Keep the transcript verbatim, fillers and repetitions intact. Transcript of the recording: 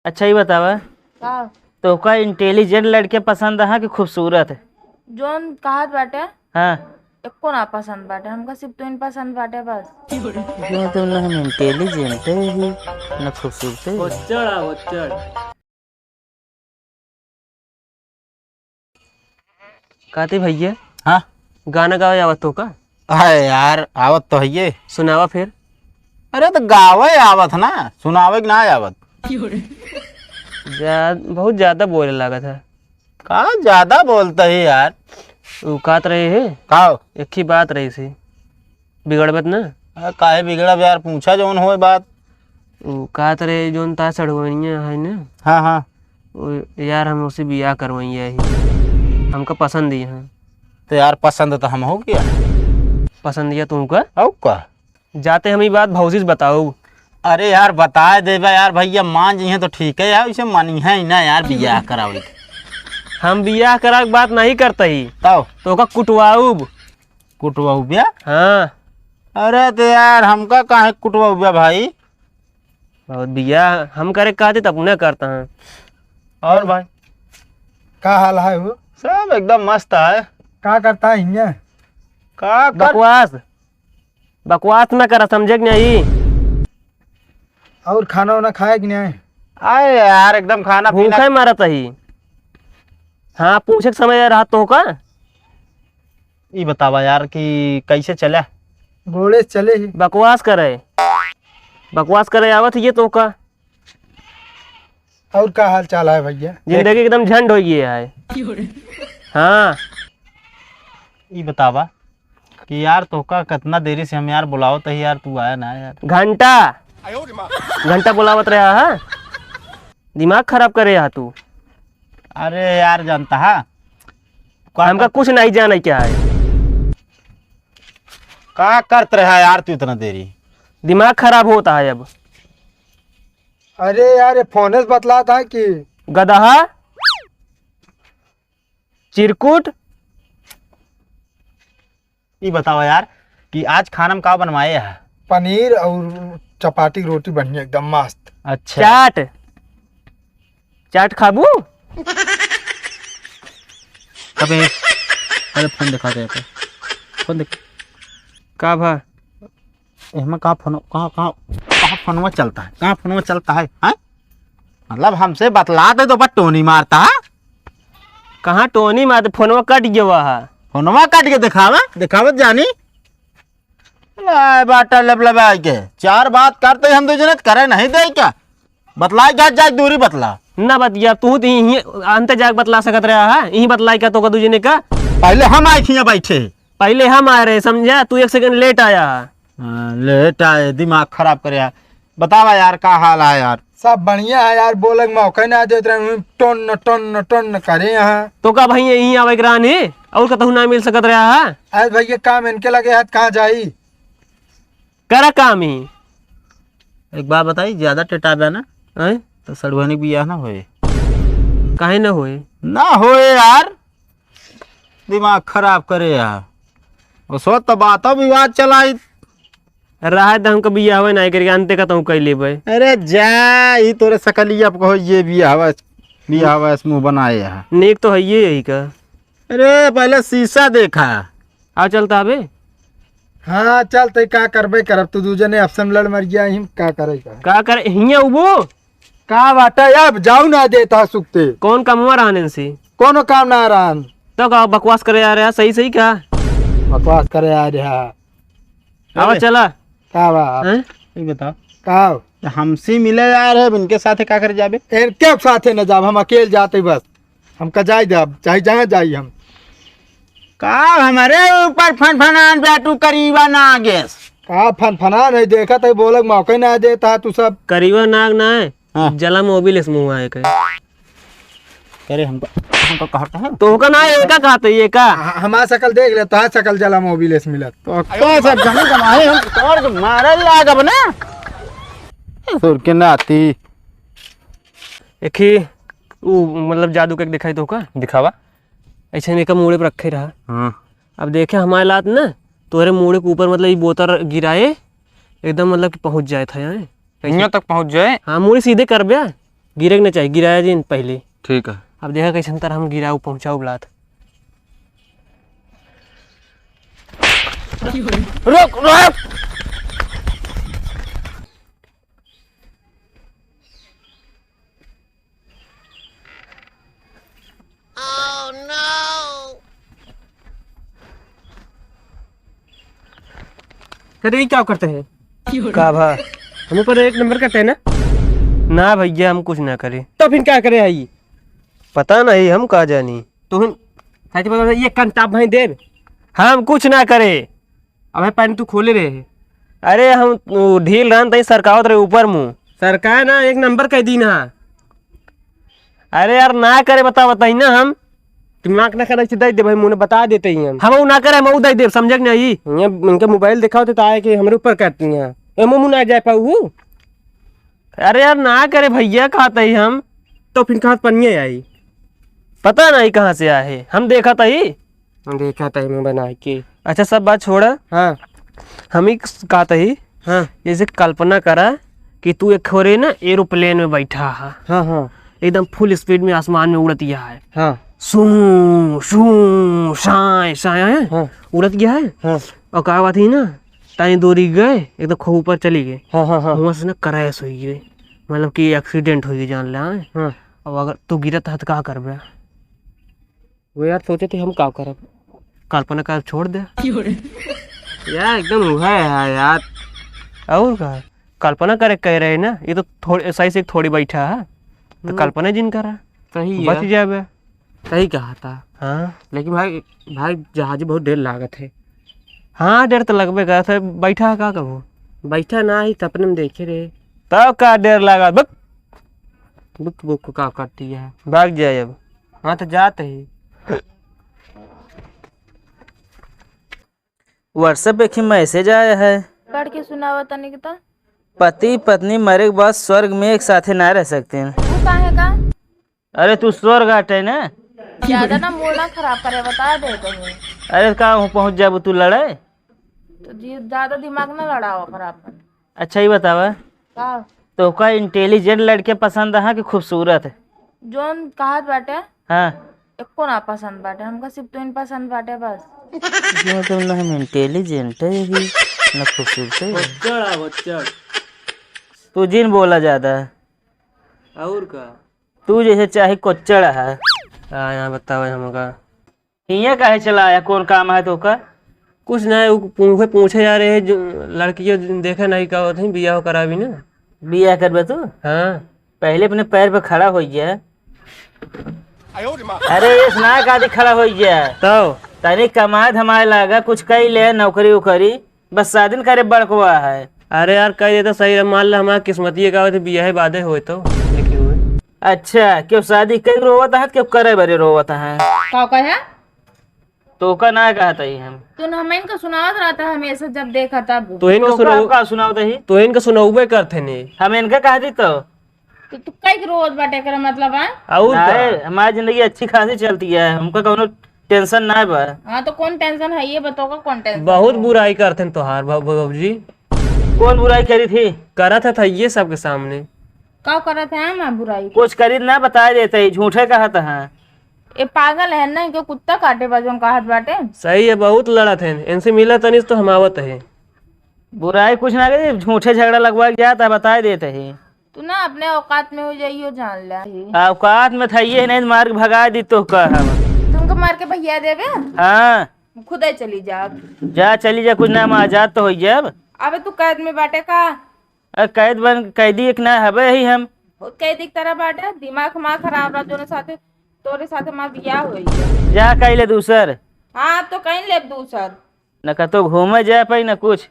अच्छा, ई बतावा, का? तोहका intelligent लड़के पसंद है कि खूबसूरत? जौन कहत बाटे, हाँ। एको ना पसंद बाटे, हमका सिर्फ तू ही पसंद बाटे बस। क्यों, तुम ना हम intelligent है ही, ना खूबसूरत है। होचड़ आ, होचड़। काती भैया? हाँ? गाना गावे आवत हो का? अरे यार, आवत तो हइये। सुनावा फिर। अरे तो गावे आवत ना, सुनावे के ना आवत। जा-, बहुत ज्यादा बोले लागत है। का ज्यादा बोलत ही यार? उ कहत रहे है। का? एक ही बात रही सी। बिगड़बत ना? अरे काहे बिगड़ब यार, पूछा जौन होए बात। उ कहत रहे जौन ता सड़वइया है ना? हाँ, हाँ। उ यार हम उसे बियाह करवइया ही। हमका पसंद ही है। तो यार पसंद तो हम हो गया। पसंद या तू का? अउ का? जाते हम ई बात भौजी से बताऊ। अरे यार बताए देबा यार, भैया मान जइहें तो ठीक है यार, उसे मनिहे ही ना यार बियाह करावे के। हम बियाह करा के बात नहीं करते ही। तब? तो का कुटवाऊब। कुटवाऊ बे? हाँ। अरे तो यार, हमका काहे कुटवाऊ बे भाई? बहुत बियाह हम करे कहते तब उन्हें करता है। और भाई? का हाल है हो? सब एकदम मस्त है। का करता है हियाँ? का कर- बकवास, बकवास ना करा, समझे कि नहीं? और खाना वाना खाए कि नहीं? अरे यार, एकदम खाना पीना भूखे मरत ही। हाँ, पूछे के समय रहा तो का? ई बतावा यार कि कैसे चला? घोड़े से चले ही। बकवास करे, बकवास करे आवत ही ये तो का? और का हाल चाल है भैया? जिंदगी एकदम झंड हो गई है। हाँ। ई बतावा कि यार तोका कितना देरी से हम यार बुलावत ही यार, तू आया ना यार। घंटा, घंटा बुलावत रहा है, दिमाग खराब करे है तू। अरे यार जानता है का हमका कर- कुछ नहीं जाने क्या है। का करत रहा यार तू इतना देरी? दिमाग खराब होता है अब। अरे यार, ये फोन से बतलात है कि गदहा, चिरकुट। ई बतावा यार कि आज खाना में का बनवाए है? पनीर और चपाती रोटी बढ़िया एकदम मस्त। अच्छा। चाट, चाट खाबू? अबे, अरे फोन दिखा दे, फोन दिखा। का भा? एहमा कहाँ फोन, कहाँ, कहाँ, कहाँ फोनवा चलता है? कहाँ फोनवा चलता है? हैं? मतलब हमसे बतलात है तो बस टोनी मारता है। कहाँ टोनी मारते? फोनवा कट गया है। फोनवा कट के दिखावे, दिखावत जानी। ला बाटा लबलबाई के। चार बात करते हम दू जने करे नहीं दे क्या? बतलाई क्या जाए दूरी बतला। ना बतिया, तू तो यहीं अंत जाके बतला सकत रहा है, यहीं बतलाई क्या तो का दू जने का? पहले हम आए खिया बैठे। पहले हम आए रहे, समझा? तू एक सेकंड लेट आया है। हाँ, लेट आए, दिमाग खराब करे यार। बतावा यार, का हाल है यार? सब बढ़िया है यार, बोले के मौका ही ना देत रहे, टोन टोन टोन करे यहाँ। तो का भाई यहीं आवे के रहने और कतहु ना मिल सकत रहा है? अरे भैया, काम इनके लगे है, कहाँ जाई? करा काम ही। एक बात बताई, ज्यादा टेटाबे ना, हैं? तो सड़ुआनी बियाह ना होए। काहे ना होए? ना होए यार, दिमाग खराब करे यार। वो सो तो बातों विवाद चलाई। रहा है तो हमको बियाह होए ना करके अंते का तो कह लेबे। अरे जा, ई तोरे सकलिया पे कहो ये बियाह होए, बियाह होए, मुंह बनाए है। नेक तो है ये यही का। अरे पहले शीशा देखा। आ चलता अबे। हाँ, चल, तै का करबे करब, तू दू जने आपस में लड़ मर गया, हिम का करे का? का करे, हियाँ उबो? का बाटा, अब जाऊ ना देता सुखते। कौन कमवा रहने से? कोनो काम ना रहन। तो का बकवास करे आ रहा, सही सही का? बकवास करे आ रहा। आवा अरे, चला। का बा? हैं? ये बताओ। का? हमसे मिले आ रहे, इनके साथे का करे जाबे? इनके साथे न जाब, हम अकेल जाते बस। हमका जाई दे अब, चाहे जहाँ जाई हम। का हमारे ऊपर फनफनान बे तू करीबा नागेश? का फनफनान है, देखत है, बोलक मौके ना देता तू सब। करीबा नाग ना है, हाँ। जला मोबिल इस मुंह आए के। करे हमको, हमको कहता है। तो का ना, ये का कहते, ये का? ह-, हमार शकल देख ले, तोहार शकल जला मोबिल इस मिलत। तो का सब जाने कमाए हम, तोर के मारे लागब ना। सुर के नाती। एक ही उ, मतलब, जादू के दिखाई तो का? दिखावा। ऐसे नहीं का मूड़े पर रखे रहा। हाँ। अब देखे हमारे लात ना, तोरे मूड़े के ऊपर, मतलब, ये बोतल गिराए, एकदम, मतलब, कि पहुँच जाए था यहाँ। हियाँ तक पहुँच जाए? हाँ, मूड़ी सीधे कर बे। गिरे के ना चाही, गिराया दिन पहले। ठीक है। अब देखा कैसन तरह हम गिराऊ पहुँचाऊ लात। रुक, रुक। अरे, ये क्या करते हैं? का भा? हम ऊपर एक नंबर करते हैं ना? ना भैया, हम कुछ ना करे। तो फिर क्या करे है ये? पता नहीं, हम का जानी। तो हम, साथी बता, ये कंटाप भाई देव। हम कुछ ना करे। अबे पैंट तू खोले रहे। अरे हम, उ, ढील रहन तई सरकावत रहे ऊपर मुँह। सरकाए ना, एक नंबर कह दी ना। अरे यार ना करे, बता, बताई ना हम। दिमाग ना करे, सीधा दे भाई, मुँह बता देते ही हम। हम उ ना करे, हम उ दे देब, समझे कि नहीं? ये इनके मोबाइल दिखाओ तो आए कि हमरे ऊपर करती हैं। ए मुँह ना जाए पाऊ। अरे यार ना करे भैया, कहत ही हम। तो फिर कहाँ पनिया आई? पता नहीं कहाँ से आए, हम देखत ही। देखत ही मुँह बना के। अच्छा, सब बात छोड़ा। हाँ। हम ही कहत ही। हाँ। जैसे कल्पना करा कि तू एक खोरे ना एरोप्लेन में बैठा है। हाँ, हाँ। एकदम फुल स्पीड में आसमान में उड़त गया है। हाँ। सूं, सूं, साए, साए, हाँ। उड़त गया है। हाँ। और का बात ही ना, ताई दूरी गए, एकदम खूब ऊपर चली गए। हाँ, हाँ, हाँ। वहाँ से ना क्रैश हुई गए, मतलब कि एक्सीडेंट हुई गए, जान ले, हाँ। हाँ। अब अगर तू गिरत है तो का करबे? वो यार सोचे थे हम का करब? कल्पना कर छोड़ दे। यार एकदम उहे है यार। और का? कल्पना करे कह रहे ना, ये तो थोड़े सही से थोड़ी बैठा है, तो हम्म। कल्पना जिन करा, सही बच है। जाबे। सही कहा था। हाँ। लेकिन भाई, भाई जहाज बहुत डर लागत है। हाँ, डर तो लगबे करत है। बैठा है का कबो? बैठा ना ही, सपने में देखे रहे। तब का डर लागत? बक। बुक बुक का करती है? भाग जाए अब। हाँ, तो जात ही। WhatsApp पे एक मैसेज आया है। पढ़ के सुनावा तनिक त। पति पत्नी मरे के बाद स्वर्ग में एक साथे ना रह सकते हैं। वो काहे का? अरे तू स्वर्ग आटे ना। ज्यादा ना मूड ना खराब करे, बता दे तनी। अरे का हूँ पहुँच जाबू तू लड़े? तो जी ज्यादा दिमाग ना लड़ावा खराब कर। अच्छा ही बतावा। का? तोहका इंटेलिजेंट लड़के पसंद है कि खूबसूरत? जौन कहत बाटे। हाँ। एको ना पसंद बाटे, हमका सिर्फ तू ही पसंद बाटे बस। इसका मतलब ना हम इंटेलिजेंट है ही, ना खूबसूरत है। बच्चड़ है, बच्चड़। तू जिन बोला ज्यादा। और का? तू जैसे चाहे कोच्चड़ है। आ, यहाँ बतावे हमका। हियाँ काहे चला आया, कौन काम है तोका? कुछ ना, उ पूछे, पूछे जा रहे हैं, जो लड़कियों देखे नहीं का होत है, बियाह करावी ना। बियाह करबे तू? हाँ। पहले अपने पैर पे खड़ा हो जा। अरे, ये सुना का दी खड़ा हो जा। तो? तनी कमाए धमाए लागा, कुछ कई ले, नौकरी उकरी। बस शादी न करे बड़कवा है। अरे यार, कह देता सही रहा, मान ला हमारा किस्मतिये का होते, बियाहे बादे होए तो, लेकिन हुए। अच्छा, क्यों शादी कई रोवत है, क्यों करे बरे रोवत है? का कहे? तोका ना कहत ही हम। तू न हमें इनका सुनावत रहता हमेशा, जब देखा तब। तो इनका तो सुनाओ, का सुनावत ही? तो इनका सुनाउबे करते ने। हम इनका कह दी तो? तो तू काहे के रोवत बाटे, एकरा मतलब है? और का? नहीं, हमारी जिंदगी अच्छी खासी चलती है, हमका कौनो टेंशन ना बा। हाँ, तो कौन टेंशन है, ये बताओ का कौन टेंशन बहुत है? बुराई करते हैं तोहार बाबू, बाबूजी। कौन बुराई करी थी? करत है था ये सबके सामने। का करत है हम बुराई? कुछ करी ना, बता देते ही, झूठे कहत हैं। ये पागल है ना, कि कुत्ता काटे बा जौन कहत बाटे। सही है, बहुत लड़त है, इनसे मिला तनिस तो हम आवत है। बुराई कुछ ना करी, झूठे झगड़ा लगवा के जाता है, बता देते ही। तू ना अपने औकात में हो जाइयो, जान ले। औकात में था ये नहीं, मार के भगा दी तो का हम। तुमको मार के भैया देबे? हाँ। खुदे चली जा। जा, चली जा, कुछ ना, हम आजाद तो हो जाब। अबे तू कैद में बाटे का? अरे कैद बन, कैदी एक ना हबे ही हम। वो कैदी की तरह बाटे, दिमाग हमार खराब रहा, जोने साथे, तोरे साथे हमार बियाह होई। जा, कई ले दूसर। हाँ, अब तो कहीं ले दूसर। न कतो घूमे जाए पाई, न कुछ।